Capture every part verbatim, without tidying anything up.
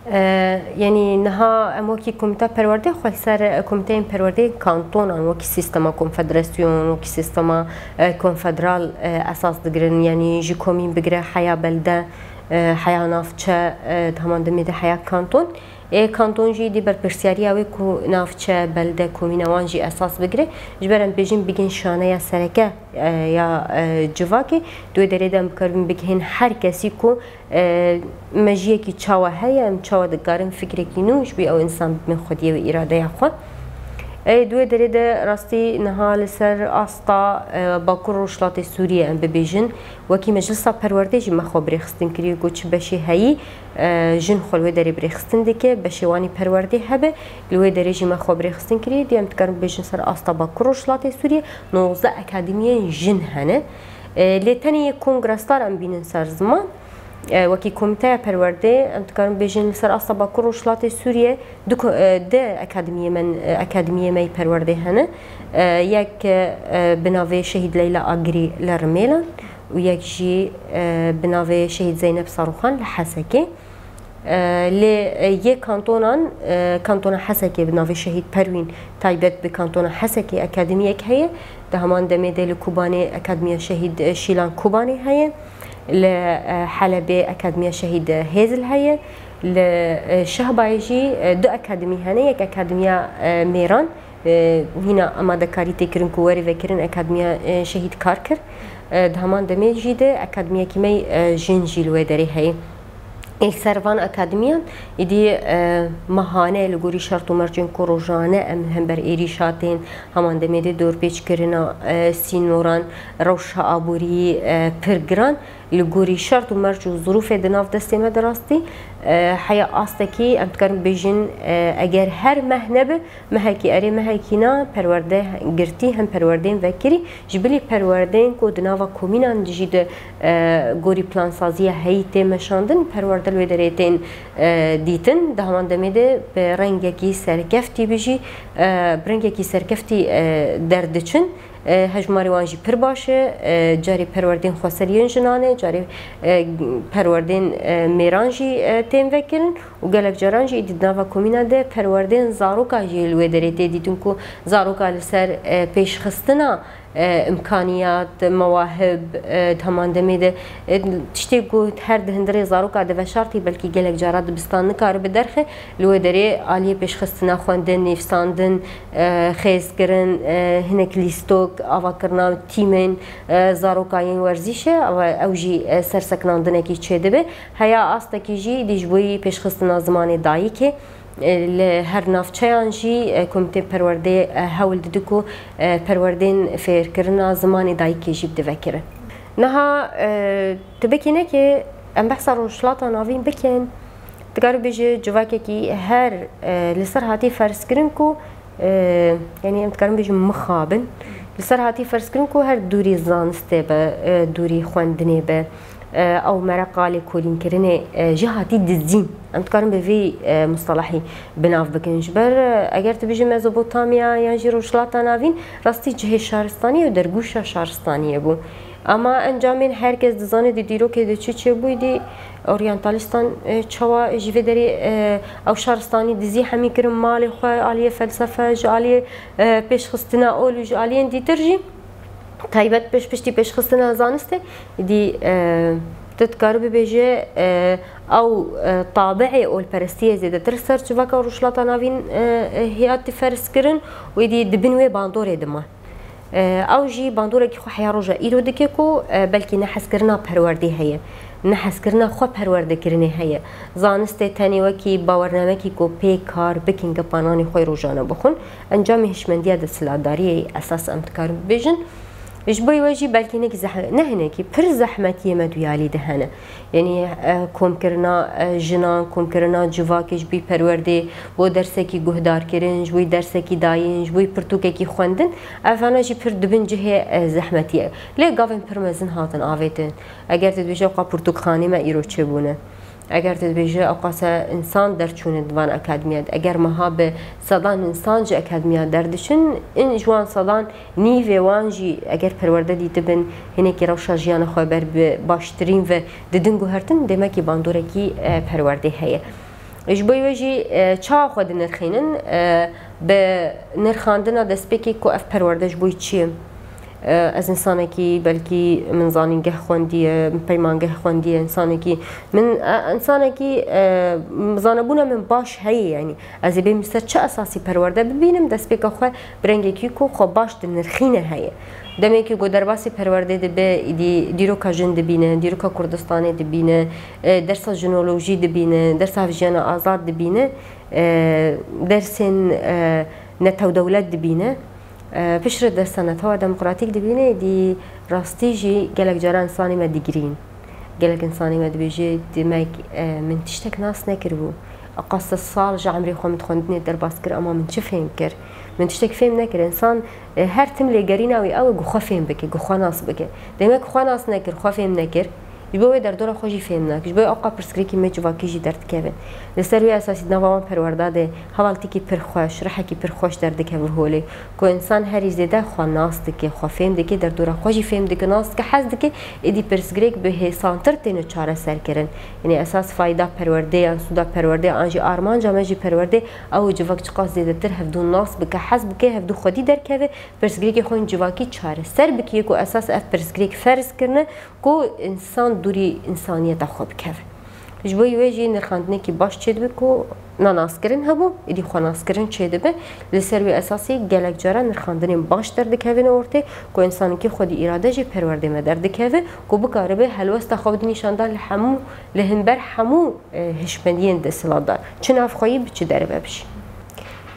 E, Yanî niha em wekî komîta perwerdê xwe li ser, e, komîteyên perwerdeyên kantonan wekî sîstema konfederasyon, wekî sîstema, e, konfederal, e, esas digirin. Yanî ji komîn bigire heya belde, e, heya navçe, e, di heman demê de heya kanton. Ê kanton jî dî berpirsiyariya wê ku navçe, belde, komîna wan jî esas bigire. Ji ber em bêjin bigihên şaneya sereke, e, ya, e, civakê. Di wê derê de em bikaribin bigihên her kesî ku, e, mejiyekî çawa heye, em çawa dikarin fikrekî nû ji bo ew însan bibin xwediyê wê îradeya xwe. E, di wê derê de rastî niha li ser asta, e, Bakur Rojhilatê Sûriyê em bibêjin, wekî Meclisa Perwerdê jî me xwe bi rêxistin kiriye ku çi beşê heyî, e, jin xwe li wê derê bi rêxistin dike, beşê wan ê perwerdê hebe, li wê derê jî me xwe bi rêxistin kiriye. Dî em dikarin bibêjin ser asta Bakur Rojhilatê Sûriyê nozdeh akademiyên jin hene. E, lê tenê yek kongresdar em bînin ser ziman. E, wekî komîteya perwerdê, em dikarin bêjin li ser asta Bakur Rojhilatê Sûriyê du ko-, e, du akademiyê me, e, akademiyê me yê perwerdê hene. E, yek, e, bi navê Şehîd Leyla Agirî li Rimêlan û yek jî, e, bi navê Şehîd Zeynep Saruxan li Hesekê. E, lê, e, yê kantonan, e, kantona Hesekê bi navê Şehîd Perwîn taybet bi kantona Hesekê akademiyek heye. Di heman demê de li Kobanê Akademiya Şehîd, e, Şîlan Kobanê heye. Li, e, Helebê Akademiya Şehîd Hêzil heye. Li, e, Şehbayê jî, e, du akademî hene. Yek Akademiya, e, Mêran, e, hîna amadekarî tê kirin ku were vekirin Akademiya, e, Şehîd Karkir. E, di heman demê jî de akademiyekî me, e, jin jî li wê derê heye. Ê ser van akademiyan, îdî, e, mehane li gorî şert û mercên ku rojane em hember êrîşa tên, heman demê de dorpêçkirina, e, sînoran, rewşa aborî, e, pir giran, li gorî şert û merc û zirûfê di nav destê me de rastî, e, heya astekî em dikarin bêjin, e, eger her meh nebe, mehekî erê mehekî na, perwerde girtî, hem perwerdeyên vekirî, ji bilî perwerdeyên ku di nava komînan de jî di, e, gorî plansaziya heyî tê meşandin, perwerde li wê derê tên, e, dîtin. Di heman demê de bi rengekî serkeftî bijî, e, bi rengekî serkeftî, e, derdiçin. E, hejmarê wan jî pir baş e. E, carê perwerdên xweser yên jinan e, carê, e, perwerdên, e, mêran jî, e, tên vekirin û gelek caran jî êdî di nava komîna de perwerdên zaroka jî li wê derê tê dîtin ku zaroka li ser, e, pêşxistina, e, imkaniyat, mewahib, e, di heman demê de, e, tiştê ku her di hundirê zaroka de veşartî, belkî gelek cara dibistan nikaribe derxe, li wê derê aliyê pêşxistina xwendin, nivîsandin, e, xêzkirin, e, hinek lîstok, avakirina tîmên, e, zaroka yên werzîşê, ew, ew jî, e, sersekinandinekî çêdibe. Heya astekî jî dî ji bo yî pêşxistina zimanê dayikê, e, li her navçeyan jî, e, Komîtê Perwerdeyê, e, hewl dide ku, e, perwerdên fêrkirina zimanê dayikê jî bide vekirin. Niha, e, tu bikî nekê em behsa Rojhilata Navîn bikin, dikare bêje civakekî her, e, li ser hatî ferzkirin ku, e, yanî em dikarin bêjin mixabin, li ser hatî ferzkirin ku her dûrî zanistê be, e, dûrî xwendinê be, e, ew mereqa lêkolînkirinê, e, jî hatî dizîn. Em dikarin bi vî, e, mustelahî bi nav bikin. Ji ber, e, eger tu bijî Mezopotamya yan jî Rojhilata Navîn, rastî cihê şaristaniyê û dergûşa şaristaniyê bû. Ama encamên her kes dizane di dîrokê de çi çêbûyî dî, oryantalîstan, e, çawa ji vê derê, e, ew şaristanî dizî hemî kirin malê xwe, aliyê felsefe, ji aliyê, e, pêşxistina ol û ji aliyên dîtir jî, taybet pêş, piştî pêşxistina zanistê, dî, e, tu dikarî bibêje, e, ew, e, tabiê olperestiyê zêdetir ser civaka Rojhilata Navîn, e, e, hatiye ferzkirin û êdî di bin wê bandorê de ma. E, ew jî bandorekî xwe heya roja îro dike ku, e, belkî nehezkirina perwerdê heye, nehezkirina xwe perwerdekirinê heye. Zanistê tenê wekî bawernamekî ku pê kar bikin, gepa nanê xwe yê rojane bixwin, encamê hişmendiya desthilatdariyê esas em dikarin bibêjin. Ji bo wê jî belkî hinekî zeh-, ne hinekî, pir zehmetiyê me duyalî de hene. Yanî, e, komkirina, e, jinan, komkirina civakê ji bo perwerdê, bo dersekî guhdarkirin, ji bo dersekî dayîn, ji bo pirtûkekî xwendin, evana jî pir dibin cihê, e, zehmetiyê. Lê gavên pir mezin hatin avêtin. Eger tu dibêje, ew qas pirtûkxanê me îro çêbûne. Eger tu dibêje, ew qas e însan derçûne di van akademiya de. Eger meha bi sedan însan ji akademiya derdiçin, in ji wan sedan nîvê wan jî eger perwerde dîtibin, hinekî rewşa jiyana xwe ber bi baştirîn ve didin guhertin, demekî bandorekî, e, perwerdê heye. Ji bo wê jî, e, çawa xwe dinirxînin, e, bi nirxandina destpêkê ku ev perwerde ji bo çi ye? E, ez insanekî, belkî min zanîngeh xwendiye, min peymangeh xwendiye, insanekî, min, e, insanekî, e, zanebûna min baş heye, yanî ez ê bêm li ser çi esasî perwerde bibînim, destpêka xwe bi rengekî ku xwe baş dinirxîne heye. Demekî ku derbasî perwerdê dibe, îdî dîroka jin dibîne, dîroka Kurdistanê dibîne, e, dersa jinolojî dibîne, dersa hevjiyana azad dibîne, e, dersên, e, netewdewlet dibîne, e, piştre dersa netewa demokratîk dibîne, îdî rastî jî gelek caran insanê me digirîn. Gelek insanê me dibêje, demek, e, min tiştek nas nekiribû. Eqas sal ji emrê xwe min di xwendinê derbas kir, ema min çi fêm kir? Min tiştek fêm nekir. Însan, e, her tim lêgerîna wî ew e ku xwe fêm bike, ku xwe nas bike. Demek xwe nas nekir, xwe fêm nekir. Ji bo wê derdora xwe jî fêm nake. Ji bo wê ewqa pirsgirêkî me civakî jî derdikeve. Li ser wê esasî di nava wan perwerda de hevaltîkî pir xweş, rihekî pir xweş derdikeve holê. Ku însan herî zêde xwe nas dike, xwe fêm dike, derdora xwe jî fêm dike, nas dike, hez dike, êdî pirsgirêk bi hêsantir têne çareserkirin. Yanî esas fayda perwerdê yan sûda perwerdê an jî armanca me jî perwerdê ew civak çiqas zêdetir hevdû nas bike, hez bike, hevdû xwedî derkeve, pirsgirêkê xwe yên civakî çareser bike, yê ku esas ev pirsgirêk ferz kirine ku însan dûrî însaniyeta xwe bikeve. Ji bo wê jî nirxandinekî baş çêdibe ku nenaskirin hebû, êdî xwenaskirin çêdibe. Li ser wê esasî gelek cara nirxandinên baş derdikevin ortê ku însanekî xwedî îrade jî perwerdê me derdikeve ku bikaribe helwesta xwe bide nîşandan li hemû, li hember hemû, e, hişmendiyên desthilatdar. Çi navxweyî bi çi derve bijî.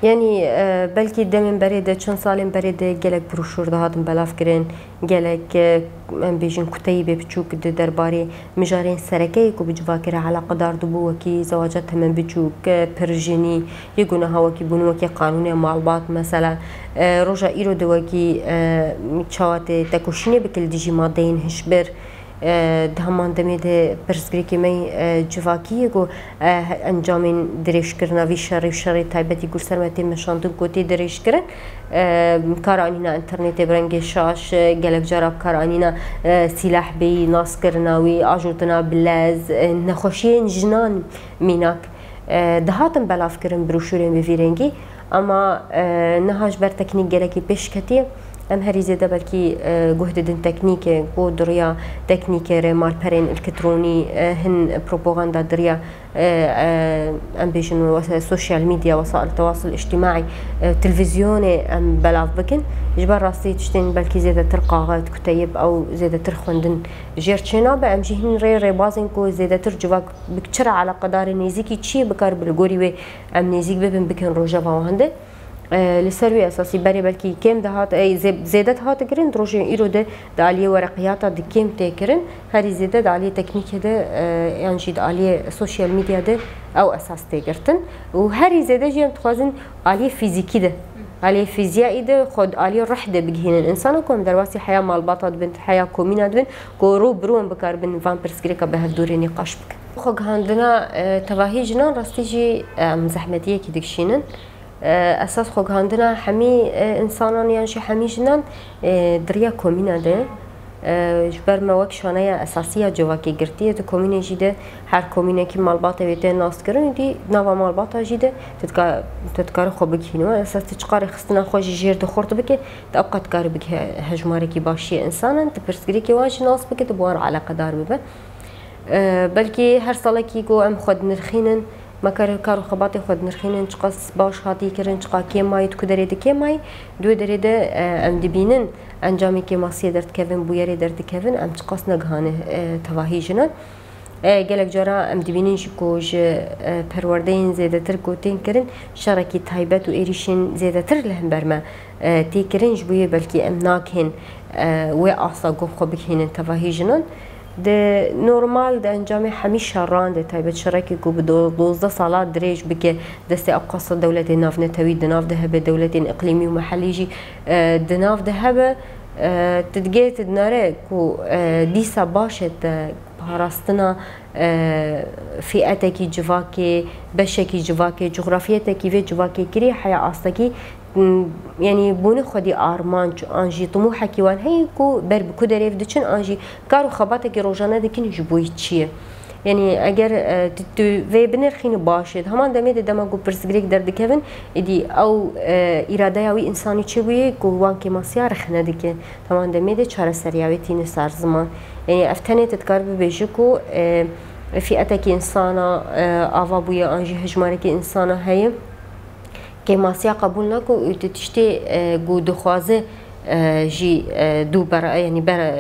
Yanî, e, belkî demên berê de, çend salên berê de gelek broşûr dihatin belavkirin, gelek, e, em bêjin kuteyîbê biçûk di derbarê mijarên sereke yê ku bi civakê re eleqedar dibû, wekî zewaca temen biçûk, e, pirjinî, yê ku niha wekî bûn wekî qanûnê malbat, mesela, e, roja îro de wekî, e, çawa tê tekoşînê bike li dijî madeyên hişbir, E, di heman demê de pirsgirêkê me, e, civakî ye ku, e, encamên dirêjkirina vî şerê û şerê taybetî ku li ser me tê meşandin ku tê dirêjkirin, e, bi kar anîna înternetê bi rengê şaş, e, gelek cara bi kar anîna, e, sîleh bêyî, naskirina wî, ajortina bi lez, e, nexweşiyên jinan mînak, e, dihatin belavkirin broşûrên bi vî rengî. Ema, e, niha ji ber teknîk gelekî pêş ketiye. Em herî zêde belkî, e, guh didin teknîkê, ku di riya teknîkê re malperên elektronî, e, hin propaganda di riya, e, e, em bêjin wesa-, sosyal medya, wesaîl tewasul îctimaî, e, televîzyonê em belav bikin. Ji ber rastî tiştên belkî zêdetir kaxez, kuteyib ew zêdetir xwendin jêr çênabe. Em jî hin rê rêbazên ku zêdetir civak bi çi re eleqedarê nêzîkî çi ye, bikar bi li gorî wê em nêzîk bibin, bikin rojeva wan de. E, li ser wî esasî berê belkî kêm dihat, ey, zê-, zêde dihate kirin, di rojên îro de di aliyê wereqiyata di kêm tê kirin, herî zêde di aliyê teknîkê de, e, yan jî di aliyê sosyal medya de ew esas tê girtin. Û herî zêde jî em dixwazin aliyê fîzîkî de, aliyê fîziyayî de, xwe di aliyê ruh de bigihînin. Însanan ku em derbasî heya malbata dibin, heya komîna dibin, ku rû bi rû em bikaribin van pirsgirêka bi hevdûrê nîqaş bikin. Xwegihandina, e, tevahî jinan rastî jî, e, em zehmetiyekî dikişînin. E, esas xwegihandina hemî, e, însanan yan jî hemî jinan, e, di riya komîna de, e, ji ber me wek şaneya esasî ya civakê girtiye. Di komînê jî de her komînekî malbatê wê tê naskirin û dî nava malbata jî de tu dika-, tu dikare xwe bigihînî. Esas tu çiqa rêxistina xwe jî jêr de xurt bike, tu ew qat dikare bigihî hejmarekî başî ya însanan, tu pirsgirêkê wan jî nas bike, tu bi wan re eleqedar bibe. E, belkî her salekî ku em xwe dinirxînin, me kar, kar û xebatê xwe dinirxînin, çiqas baş hatî kirin, çiqa kêm mayî, di ku derê di kêm mayî, di wê derê de, e, em dibînin encamê kêmasiyê derdikevin, bûyerê derdikevin, em çiqas negihane, e, tevahî jinan. E, gelek cara em dibînin jî ku ji, e, perwerdeyên zêdetir ku tên kirin, şerekî taybet û êrîşên zêdetir li hember me, e, tê kirin, ji bo yê belkî em nakên, e, wê asta ku xwe bigihînin tevahî jinan. Di normal, di encamê hemî şeran de, taybet şerekî ku bi do-, dozdeh sala dirêj bike, destê ewqasa dewletê navnetewî di nav de hebe, dewletên iqlîmî û mehellî jî, e, di nav de hebe, e, tu digê, tu dinare ku, e, dîsa baş e te parastina, e, fîetekî civakê, beşekî civakê, cografyetekî vê civakê kirî heya astekî, m, yanî bûne xwedî armanc an jî timûhekî wan heye ku ber bi ku derê diçin an jî kar û xebatekî rojane dikin ji bo çi ye. Yanî eger e, tu, tu vê binirxînî baş e. Heman demê de dema ku pirsgirêk derdikevin, êdî ew e, îradeya wî însanî çêbûye ku wan kêmasiya rexne dike. Heman demê de çareseriya wê tîne ser ziman. Yanî ev tenê tu dikarî bibêjî ku e, fîetekî însana e, ava bûye an jî hejmarekî însana heye. Kêmasiya qebûl nake û tu tiştê e, ku dixwaze e, jî e, dû bera, yanî bera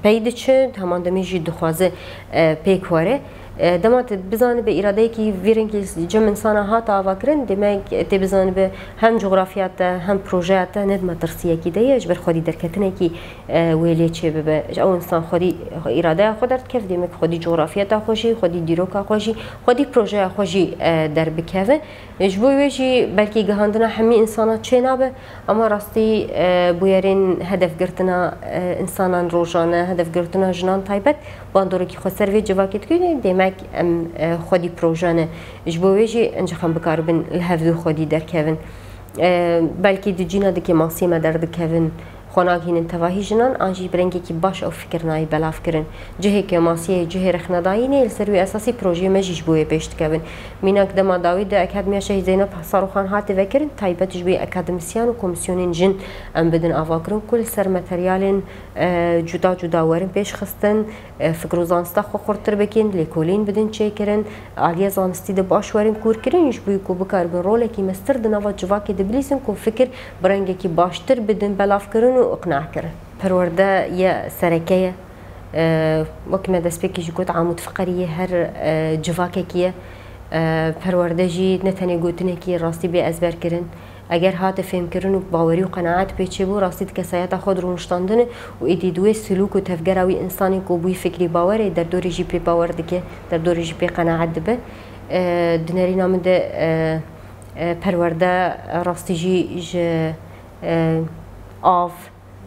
pey diçe, heman demê jî dixwaze e, pêk were. E, dema tu bizanibe îradeyekî vî rengî cem însana hate avakirin, demek tê bizanibe hem cografya te hem projeya te ne di metirsiyekî de ye, ji ber xwedî derketinekî e, wê lê çêbibe. Ew însan xwedî îradeya xwe derdikeve, demek xwedî cografyeta xwe jî, xwedî dîroka xwe jî, xwedî projeya xwe jî e, derbikeve. Ji bo wê jî belkî gihandina hemî însana çênabe, ama rastî e, bûyerên hedefgirtina e, însanan rojane, hedefgirtina jinan taybet, bandorekî xwe ser vê civakê dikîne, demek em e, xwedî proje ne. Ji bo wê jî encax em bikaribin li hevdû xwedî derkevin. E, belkî di cîna di kêmasiyê me derdikevin, xwe nagihînin tevahî jinan, an jî bi rengekî baş ew fikir nayê belavkirin. Cihê kêmasiyê, cihê rexnedayînê, li ser wî esasî projeyê me jî ji bo wê pêş dikevin. Mînak dema dawî de Akademiya Şehîd Zeynep Saroxan hate vekirin, taybet ji bo akademisyen û komîsyonên jin em bidin avakirin ku li ser materyalên e, cuda cuda werin pêşxistin, e, fikr û zanista xwe xurttir bikin, lêkolîn bidin çêkirin, aliyê zanistî de baş werin kûrkirin, ji bo ku bikaribin rolekî mestir di nava civakê de bilîzin ku fikir bi rengekî baştir bidin belavkirin û iqnakirin. Perwerde ye sereke ye. E, wek me destpêkî jî got, amûdfiqerî yê her e, civakekî ye. E, perwerde jî ne tenê gotinekî rastî bê ezberkirin. Eger hate fêmkirin û bawerî û qenaet pê çêbû, rastî di kesayeta xwe de rûniştandin û êdî di wê silûk û tevgera wî însanê ku bûyî fikrî bawer e, derdorê jî pê bawer dike, derdorê jî pê qenaet dibe. E, di nerîna min de e, e, perwerde rastî jî ji e, av,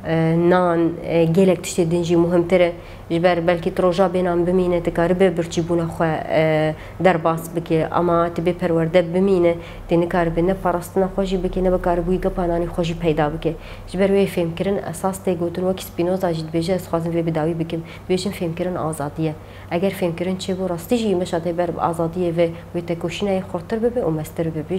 e, nan, e, gelek tiştê din jî muhimtir e. Ji ber belkî tu roja bênan bimîne, tu karibe birçîbûna xwe e, derbas bike. Ama tu bê perwerde bimîne, tu nikaribe ne parastina xwe jî bike, ne bikaribûyî gepa nanê xwe jî peyda bike. Ji ber wê fêmkirin esas tê gotin, wekî Spinoza jî dibêje, ez dixwazim vê bi dawî bikim. Dibêjin fêmkirin azadî ye. Eger fêmkirin çêbû, rastî jî meşa te ber bi azadiyê ve wê tekoşîna yê xurtir bibe û mestir bibe.